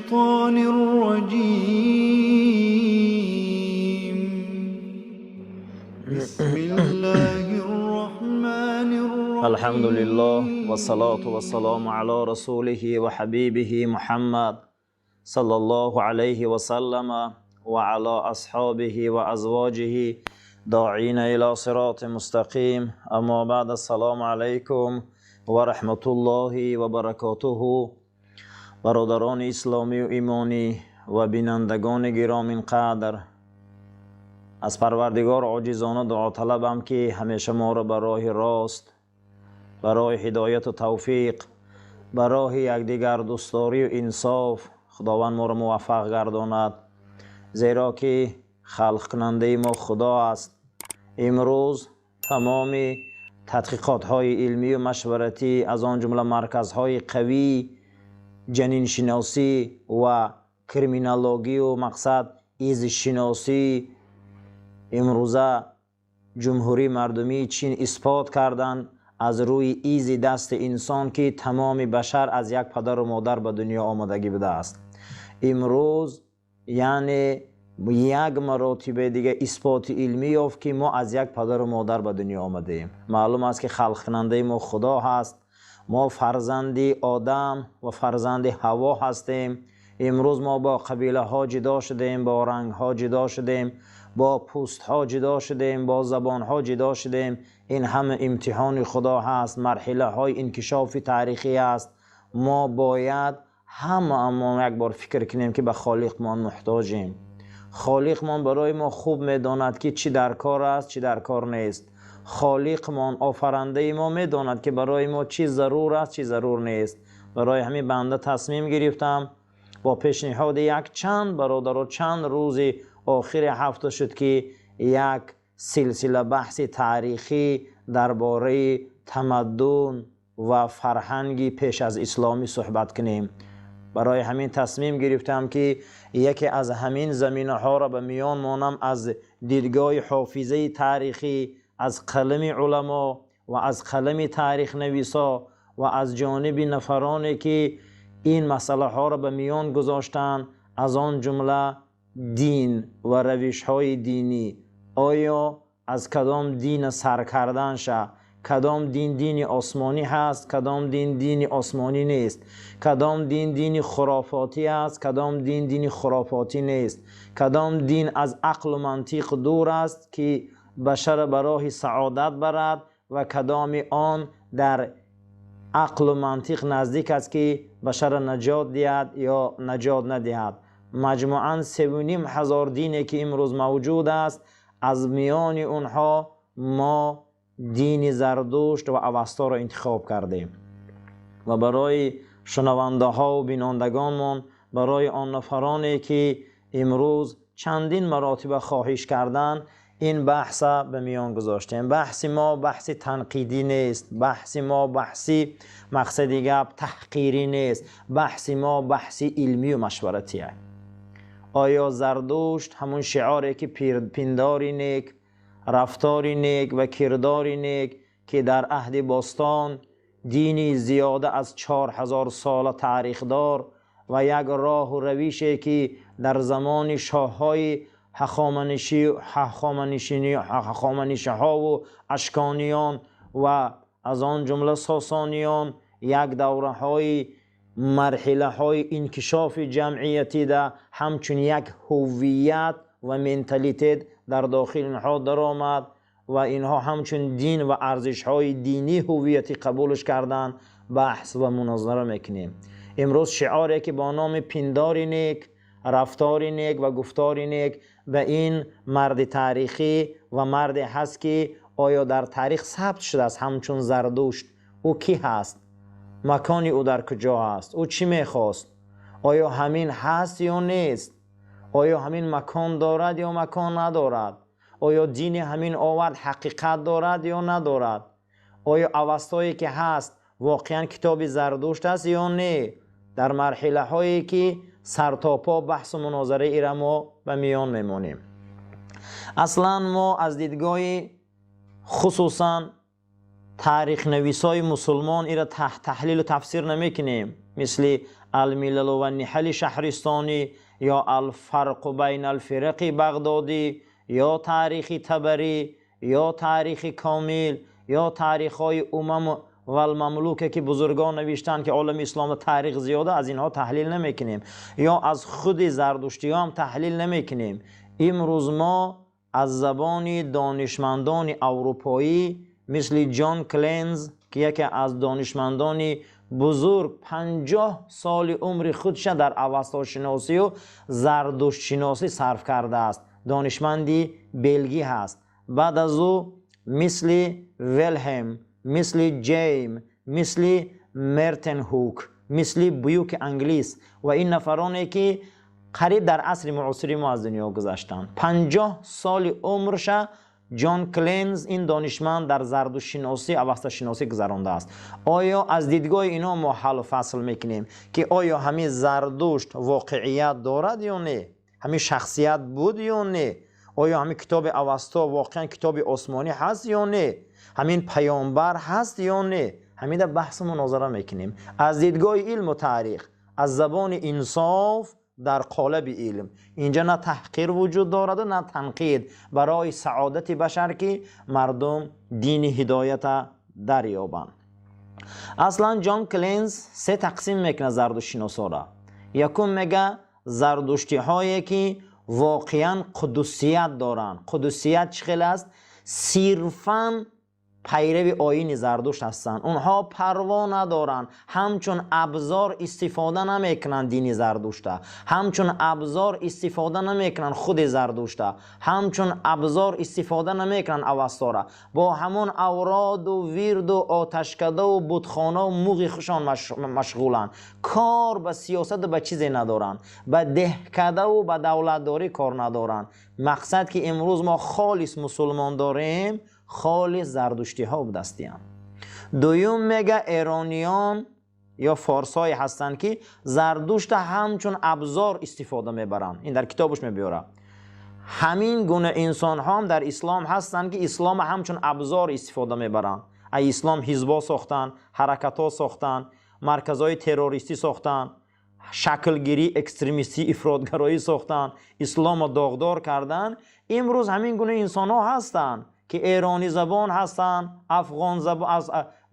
الشيطان الرجيم. بسم الله الرحمن الرحيم. الحمد لله والصلاة والسلام على رسوله وحبيبه محمد صلى الله عليه وسلم وعلى أصحابه وأزواجه داعين إلى صراط مستقيم. أما بعد، السلام عليكم ورحمة الله وبركاته. Бародарони исломию имонӣ ва бинандагони гироминқадр, аз Парвардигор оҷизона дуоталабам, ки ҳамеша моро ба роҳи рост, ба роҳи ҳидояту тавфиқ, ба роҳи якдигар дӯстдорию инсоф Худованд моро муваффақ гардонад, зеро ки халқкунандаи мо Худо аст. Имрӯз тамоми тадқиқотҳои илмию машваратӣ, аз он ҷумла марказҳои қавии ҷаниншиносӣ ва криминологию мақсад изшиносӣ имрӯза Ҷумҳурии Мардумии Чин исбот карданд аз рӯи изи дасти инсон, ки тамоми башар аз як падару модар ба дунё омадагӣ будааст. Имрӯз яъне як маротибаи дига исботи илмӣ ёфт, ки мо аз як падару модар ба дунё омадаем. Маълум аст, ки халқкунандаи мо Худо ҳаст. Мо фарзанди Одам ва фарзанди Ҳаво ҳастем. Имрӯз мо бо қабилаҳо ҷудо шудем, бо рангҳо ҷудо шудем, бо пӯстҳо ҷудо шудем, бо забонҳо ҷудо шудем. Ин ҳама имтиҳони Худо ҳаст, марҳилаҳои инкишофи таърихӣ аст. Мо бояд ҳамаамон як бор фикр кунем, ки ба Холиқмон муҳтоҷем. Холиқмон барои мо хуб медонад, ки чӣ дар кор аст, чӣ дар кор нест. Холиқмон, офарандаи мо медонад, ки барои мо чӣ зарур аст, чӣ зарур нест. Барои ҳамин банда тасмим гирифтам бо пешниҳоди якчанд бародаро, чанд рӯзи охири ҳафта шуд, ки як силсила баҳси таърихӣ дар бораи тамаддун ва фарҳанги пеш аз исломӣ суҳбат кунем. Барои ҳамин тасмим гирифтам, ки яке аз ҳамин заминаҳоро ба миён монам аз дидгоҳи ҳофизаи таърихӣ, аз қалами уламо ва аз қалами таърихнависо ва аз ҷониби нафароне, ки ин масъалаҳоро ба миён гузоштанд, аз он ҷумла дин ва равишҳои динӣ. Оё аз кадом дина сар кардан ша, кадом дин дини осмонӣ ҳаст, кадом дин дини осмонӣ нест, кадом дин дини хурофотӣ аст, кадом дин дини хурофотӣ нест, кадом дин аз ақлу мантиқ дур аст, ки башара ба роҳи саодат барад, ва кадоми он дар ақлу мантиқ наздик аст, ки башара наҷот диҳад ё наҷот надиҳад. Маҷмӯан 3500 дине, ки имрӯз мавҷуд аст, аз миёни онҳо мо дини Зардушт ва Авасторо интихоб кардем ва барои шунавандаҳо бинандагонмон, барои он нафароне, ки имрӯз чандин маротиба хоҳиш карданд, ин баҳса ба миён гузоштем. Баҳси мо баҳси танқидӣ нест, баҳси мо баҳси мақсади гап таҳқирӣ нест, баҳси мо баҳси илмию машваратия. Оё Зардушт ҳамун шиоре, ки пиндори нек, рафтори нек ва кирдори нек, ки дар аҳди бостон дини зиёда аз 4000 сола таърихдор ва як роҳу равише, ки дар замони шоҳҳои ҳахоманишиҳову Ашкониён ва аз он ҷумла Сосониён як давраҳои марҳилаҳои инкишофи ҷамъиятида ҳамчун як ҳуввият ва менталитет дар дохили инҳо даромад ва инҳо ҳамчун дин ва арзишҳои динӣ ҳуввиятӣ қабулш карданд, баҳс ва мунозара мекунем. Имрӯз шиоре, ки бо номи пиндори нек, рафтори нек ва гуфтори нек ба ин марди таърихӣ ва марде ҳаст, ки оё дар таърих сабт шудааст ҳамчун Зардушт, ӯ кӣ ҳаст, макони ӯ дар куҷо ҳаст, ӯ чӣ мехост, оё ҳамин ҳаст ё нест, оё ҳамин макон дорад ё макон надорад, оё дини ҳамин овард ҳақиқат дорад ё надорад, оё Авастое, ки ҳаст, воқеан китоби Зардушт аст ё не. Дар марҳилаҳое, ки сартопо баҳсу мунозараи ира мо ба миён мемонем. Аслан мо аз дидгоҳи хусусан таърихнависои мусулмон ира таҳлилу тафсир намекунем, мисли Алмилал ва Ниҳали Шаҳристонӣ ё Алфарқ байна алфирақи Бағдодӣ ё таърихи Табарӣ ё таърихи Комил ё таърихҳои Умам валмамлуке ки бузургон навиштанд, ки олами ислом таърих зиёда, аз инҳо таҳлил намекунем ё аз худи зардуштиҳо ҳам таҳлил намекунем. Имрӯз мо аз забони донишмандони аврупоӣ мисли Ҷон Кленз, ки яке аз донишмандони бузург 50 соли умри худша дар авестошиносию зардуштшиносӣ сарф кардааст, донишманди белгӣ ҳаст. Баъд аз ӯ мисли Велҳем, мисли Ҷейм, мисли Мертенҳук, мисли Бюки англис ва ин нафароне ки қариб дар асри муосири мо аз дунё гузаштанд. 50 соли умрша Ҷон Кленз, ин донишманд, дар зардуштшиносӣ, авесташиносӣ гузарондааст. Оё аз дидгоҳи ино мо ҳаллу фасл мекунем, ки оё ҳамин Зардушт воқеият дорад ё не, ҳамин шахсият буд ё не, оё ҳамин китоби Авасто воқеан китоби осмонӣ ҳаст ё не, ҳамин паёмбар ҳаст ё не, ҳамида баҳсу мунозара мекунем аз дидгоҳи илму таърих, аз забони инсоф дар қолаби илм. Инҷа на таҳқир вуҷуд дораду, на танқид, барои саодати башар, ки мардум дини ҳидоята дарёбанд. Аслан Ҷон Кленз се тақсим мекунад зардуштшиносоро. Якум, мега, зардуштиҳое ки воқеан қудусият доранд. Қудусият чӣ хел аст? Сирфан пайрави оини Зардушт ҳастанд, онҳо парво надоранд, ҳамчун абзор истифода намекунанд дини Зардушта, ҳамчун абзор истифода намекунанд худи Зардушта, ҳамчун абзор истифода намекунанд Авастора, бо ҳамон авроду вирду оташкадаву бутхонаву муғи хушон машғуланд, кор ба сиёсату ба чизе надоранд, ба деҳкадаву ба давлатдорӣ кор надоранд. Мақсад ки имрӯз мо холис мусулмон дорем, холис зардуштиҳо будастиянд. Дуюм, мега, эрониён ё форсҳое ҳастанд, ки Зардушта ҳамчун абзор истифода мебаранд. Ин дар китобаш мебиёрад. Ҳамин гуна инсонҳоам дар ислом ҳастанд, ки ислома ҳамчун абзор истифода мебаранд, ай ислом ҳизбо сохтанд, ҳаракатҳо сохтанд, марказҳои террористӣ сохтанд, шаклгирии экстремистӣ, ифротгароӣ сохтанд, исломо доғдор карданд. Имрӯз ҳамин гуна инсонҳо ҳастанд, ки эронӣ забон ҳастанд, афғон аз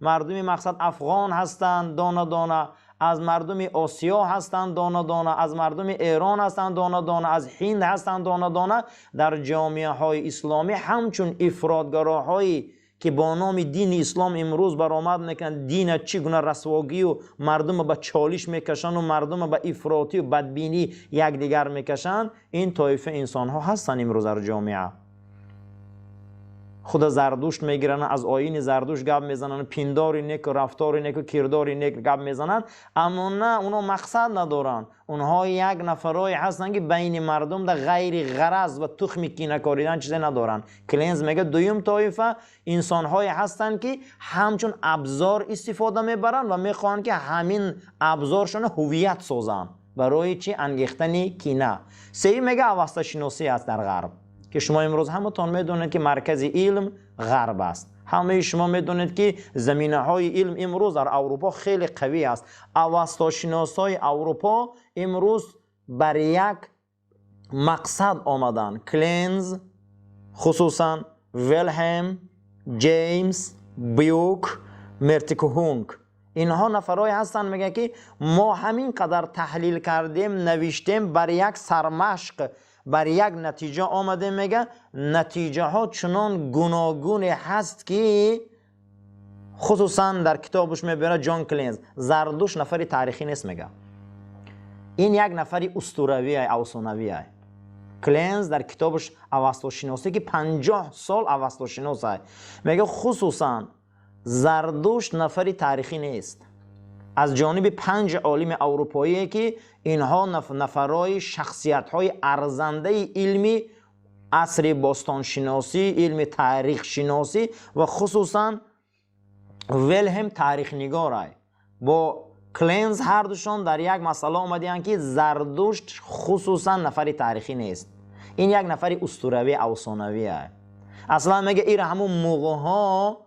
мардуми мақсад афғон ҳастанд, дона дона аз мардуми Осиё ҳастанд, дона дона аз мардуми Эрон ҳастанд, дона дона аз Ҳинд ҳастанд, дона дона дар ҷомеаҳои исломӣ ҳамчун ифротгароҳое ки бо номи дини ислом имрӯз баромад мекунанд, дина чӣ гуна расвогию мардума ба чолиш мекашанду мардума ба ифротию бадбинӣ якдигар мекашанд. Ин тоифа инсонҳо ҳастанд имрӯз дар ҷомеа, худа Зардушт мегиранд, аз оини Зардушт гап мезананд, пиндори неку, рафтори неку, кирдори нек гап мезананд, аммо на, онҳо мақсад надоранд. Онҳо як нафарое ҳастанд, ки байни мардум да ғайри ғараз ва тухми кина коридан чизе надоранд. Кленз мега, дуюм тоифа инсонҳое ҳастанд, ки ҳамчун абзор истифода мебаранд ва мехоҳанд, ки ҳамин абзоршона ҳувият созанд барои чи ангехтани кина. Сеюм, мега, авасташиносӣ аст дар ғарб, ки шумо имрӯз ҳаматон медонед, ки маркази илм ғарб аст. Ҳамаи шумо медонед, ки заминаҳои илм имрӯз дар Аврупо хеле қавӣ аст. Авастошиносҳои Аврупо имрӯз бар як мақсад омаданд: Кленз, хусусан Велҳем, Ҷеймс, Бюк, Мертикхунг. Инҳо нафарое ҳастанд, мегӯянд, ки мо ҳамин қадар таҳлил кардем, навиштем, бар як сармашқ, бар як натиҷа омадем. Мега, натиҷаҳо чунон гуногуне ҳаст, ки хусусан дар китобаш мебиёрад Ҷон Кленз, Зардуш нафари таърихӣ нест, мега, ин як нафари устуравиай, афсонавиай. Кленз дар китобаш «Авастошиносӣ», ки 50 сол авастошиносай, мега, хусусан Зардушт нафари таърихӣ нест. Аз ҷониби панҷ олими аврупоие, ки инҳо нафарои шахсиятҳои арзандаи илми асри бостоншиносӣ, илми таърихшиносӣ ва хусусан Велҳем таърихнигорай, бо Кленз ҳардушон дар як масъала омадиянд, ки Зардушт хусусан нафари таърихӣ нест, ин як нафари устуравӣ, афсонавие. Аслан мега, ира ҳамун муғҳо.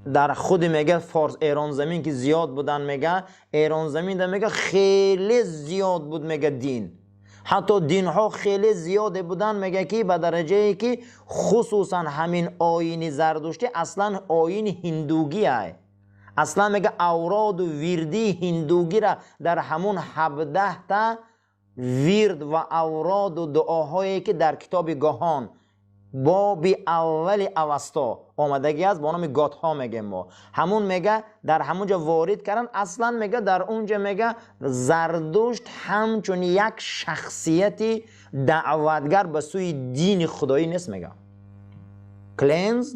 Дар худи, мега, форс, Эрон замин ки зиёд будан, мега, Эрон замин да, мега, хеле зиёд буд, мега, дин, ҳатто динҳо хеле зиёде будан, мега, ки ба дараҷае ки хусусан ҳамин оини зардуштӣ аслан оини ҳиндугиай. Аслан, мега, авроду вирдии ҳиндугира дар ҳамун 17-та вирд ва авроду дуоҳое, ки дар китоби Гоҳон, боби аввали Авасто омадагӣ аст, бо номи Готҳо мегем мо, ҳамун, мега, дар ҳамун ҷо ворид кардан. Аслан, мега, дар он ҷо, мега, Зардушт ҳамчун як шахсияти даъватгар ба сӯи дини худоӣ нест, мега. Кленз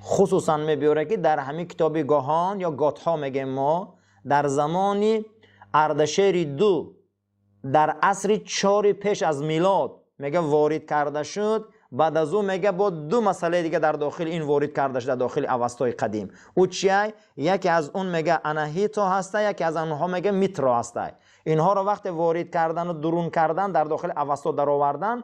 хусусан мебиёрад, ки дар ҳамин китоби Гоҳон ё Готҳо мегем мо, дар замони Ардашери ду, дар асри чори пеш аз милод, мега, ворид карда шуд. Баъд аз ӯ, мега, бо ду масъалаи дига дар дохили ин ворид карда шуда, дохили Авастои қадим. Ӯ чиай? Яке аз он, мега, Анаҳито ҳаста, яке аз онҳо, мега, Митро ҳаста. Инҳоро вақте ворид кардану дурун кардан, дар дохили Авасто даровардан,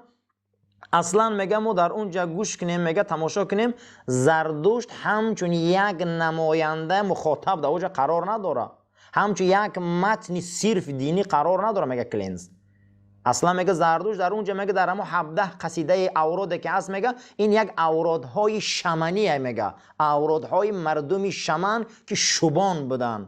аслан, мега, мо дар он ҷа гӯш кунем, мега, тамошо кунем, Зардушт ҳамчун як намоянда, мухотаб дар оҷа қарор надорад, ҳамчун як матни сирф динӣ қарор надорад, мега Кленз. Аслан, мега, Зардушт дар он ҷа, мега, дар ҳамо 17 қасидаи авроде ки ҳаст, мега, ин як авродҳои шамания, мега, авродҳои мардуми шаман, ки шубон буданд.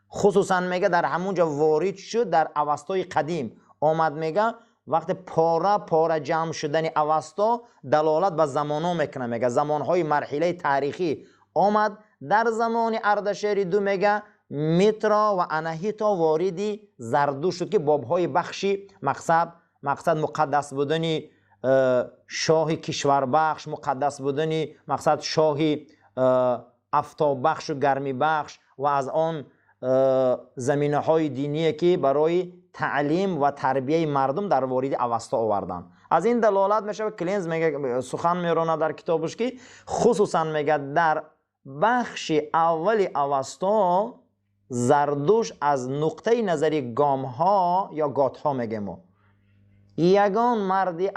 Хусусан, мега, дар ҳамун ҷо ворид шуд, дар Авастои қадим омад. Мега, вақте пора пора ҷамъ шудани Авасто далолат ба замонҳо мекунад, мега, замонҳои марҳилаи таърихӣ омад. Дар замони Ардашери ду, мега, Митро ва Анаҳито вориди Зардушт шуд, ки бобҳои бахши мақсад муқаддас будани шоҳи кишварбахш, муқаддас будани, мақсад, шоҳи афтоббахшу гармибахш ва аз он заминаҳои диние, ки барои таълим ва тарбияи мардум дар вориди Авасто оварданд. Аз ин далолат мешавад, Кленз сухан меронад дар китобаш, ки хусусан, мега, дар бахши аввали Авасто Зардушт аз нуқтаи назари гомҳо ё готҳо мегем мо, ягон марди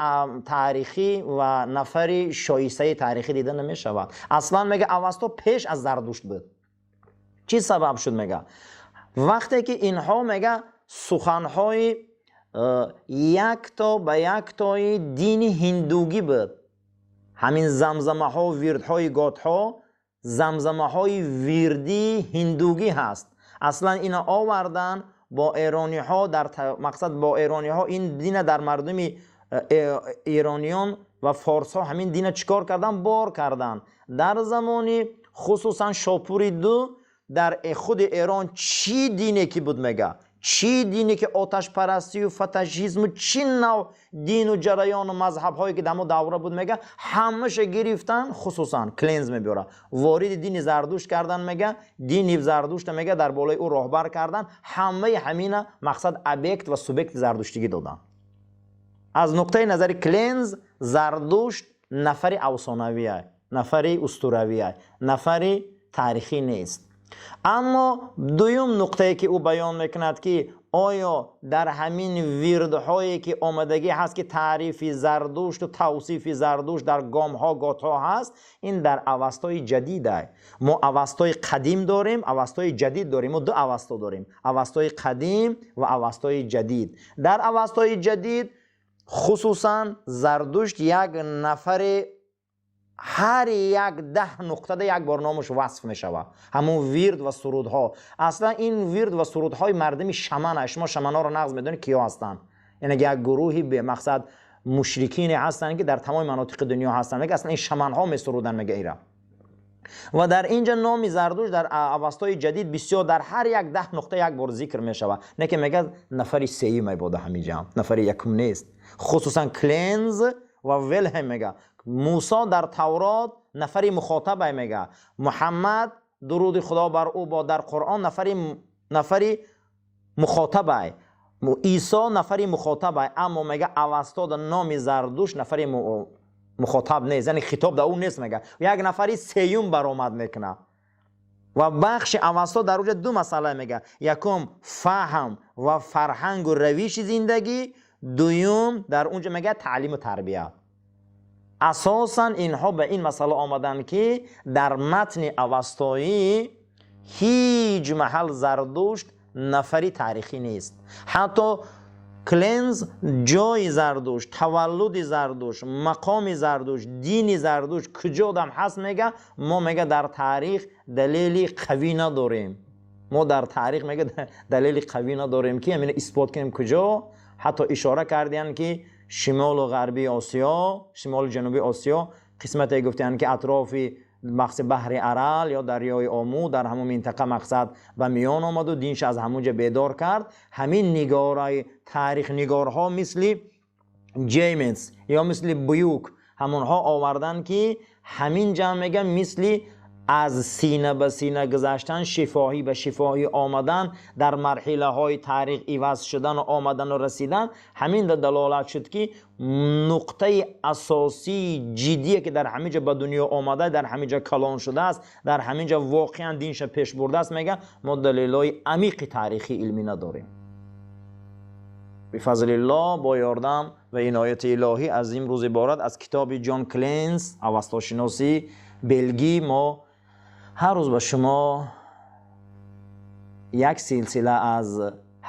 таърихӣ ва нафари шоистаи таърихӣ дида намешавад. Аслан, мега, Авасто пеш аз Зардушт буд. Чӣ сабаб шуд? Мега, вақте ки инҳо, мега, суханҳои якто ба яктои дини ҳиндугӣ буд, ҳамин замзамаҳо, вирдҳои готҳо замзамаҳои вирдии ҳиндугӣ ҳаст. Аслан ина овардан бо эрониҳо, дар мақсад бо эрониҳо ин дина дар мардуми эрониён ва форсҳо ҳамин дина чӣ кор кардан? Бор кардан. Дар замони хусусан Шопури ду дар худи Эрон чӣ дине ки буд, мега, чӣ дине ки оташпарастию фетишизму чӣ нав дину ҷараёну мазҳабҳое ки дар мо давра буд, мега, ҳамаша гирифтан. Хусусан Кленз мебиёрад, вориди дини Зардушт кардан, мега, дини Зардушта, мега, дар болои ӯ роҳбар кардан, ҳамаи ҳамина, мақсад, объект ва субъекти зардуштигӣ додан. Аз нуқтаи назари Кленз Зардушт нафари афсонавия, нафари устуравия, нафари таърихӣ нест. Аммо дуюм нуқтае, ки ӯ баён мекунад, ки оё дар ҳамин вирдҳое, ки омадагӣ ҳаст, ки таърифи Зардушту тавсифи Зардушт дар гомҳо, готҳо ҳаст, ин дар Авастои ҷадида. Мо Авастои қадим дорем, Авастои ҷадид дорем. Мо ду Авасто дорем: Авастои қадим ва Авастои ҷадид. Дар Авастои ҷадид хусусан Зардушт як нафаре ҳар як 10 нуқтада як бор номаш васф мешавад. Ҳамун вирд ва сурудҳо, аслан ин вирд ва сурудҳои мардуми шамана. Шумо шаманҳоро нағз медонед, киё ҳастанд. Яъне як гурӯҳи бемақсад мушрикине ҳастанд, ки дар тамоми манотиқи дунё ҳастанд. Мега, аслан ин шаманҳо месуруданд, мега, ира. Ва дар ин ҷа номи Зардушт дар Авастои ҷадид бисёр дар ҳар як 10 нуқта як бор зикр мешавад, не ки, мега, нафари сеюм айбода, ҳамиҷа нафари якум нест. Хусусан Кленз ва Велҳем мега, Мусо дар Таврот нафари мухотабай, мега, Муҳаммад, дуруди Худо бар ӯ бод, дар Қуръон нафари мухотабай, Исо нафари мухотабай, аммо, мега, Авастода номи Зардушт нафари мухотаб нест, яъне хитоб да ӯ нест. Мега, як нафари сеюм баромад мекунад. Ва бахши Авасто дар уҷа ду масъала, мега: якум, фаҳм ва фарҳангу равиши зиндагӣ, дуюм, дар унҷа, мега, таълиму тарбия. Асосан инҳо ба ин масъала омаданд, ки дар матни авастоӣ ҳеҷ маҳал Зардушт нафари таърихӣ нест. Ҳатто Кленз ҷои Зардушт, таваллуди Зардушт, мақоми Зардушт, дини Зардушт куҷо дам ҳаст, мега, мо, мега, дар таърих далели қавӣ надорем. Мо дар таърих, мега, далели қавӣ надорем, ки ҳамина исбот кунем куҷо. Ҳатто ишора кардиянд, ки шимолу ғарбии Осиё, шимолу ҷанубии Осиё, қисмате гуфтиянд, ки атрофи мақсад баҳри Арал ё дарёи Ому, дар ҳамон минтақа мақсад ба миён омаду динш аз ҳамон ҷо бедор кард. Ҳамин нигораи таърихнигорҳо, мисли Ҷеймс ё мисли Бюк, ҳамонҳо оварданд, ки ҳамин ҷамъ, мега, мисли аз сина ба сина гузаштан, шифоҳӣ ба шифоҳӣ омадан, дар марҳилаҳои таърих иваз шудану омадану расидан, ҳамин да далолат шуд, ки нуқтаи асосии ҷиддие, ки дар ҳамин ҷо ба дунё омада, дар ҳамин ҷо калон шудааст, дар ҳамин ҷо воқеан динша пеш бурдааст, мега, мо далелҳои амиқи таърихи илмӣ надорем. Бифазлиллоҳ, бо ёрдам ва инояти илоҳӣ, аз имрӯз иборат аз китоби Ҷон Кленс, авастошиносӣ белгӣ, мо ҳар рӯз ба шумо як силсила аз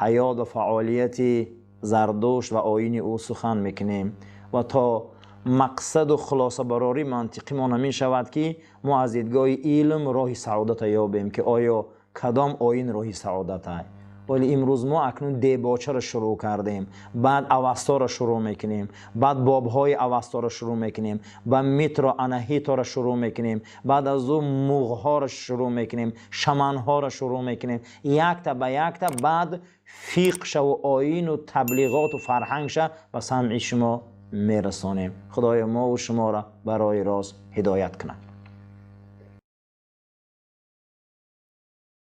ҳаёт ва фаъолияти Зардушт ва оини ӯ сухан мекунем ва то мақсаду хулосабарорӣ мантиқимон ҳамин шавад, ки мо аз дидгоҳи илм роҳи саодата ёбем, ки оё кадом оин роҳи саодата. Вале имрӯз мо акнун дебочаро шурӯъ кардем, баъд Авасторо шурӯъ мекунем, баъд бобҳои Авасторо шурӯъ мекунем, ба Митро Анаҳиторо шурӯъ мекунем, баъд аз ӯ муғҳоро шурӯъ мекунем, шаманҳоро шурӯъ мекунем, якта ба якта, баъд фиқшаву оину таблиғоту фарҳангша ба самъи шумо мерасонем. Худоё, мову шуморо барои рост ҳидоят кунад.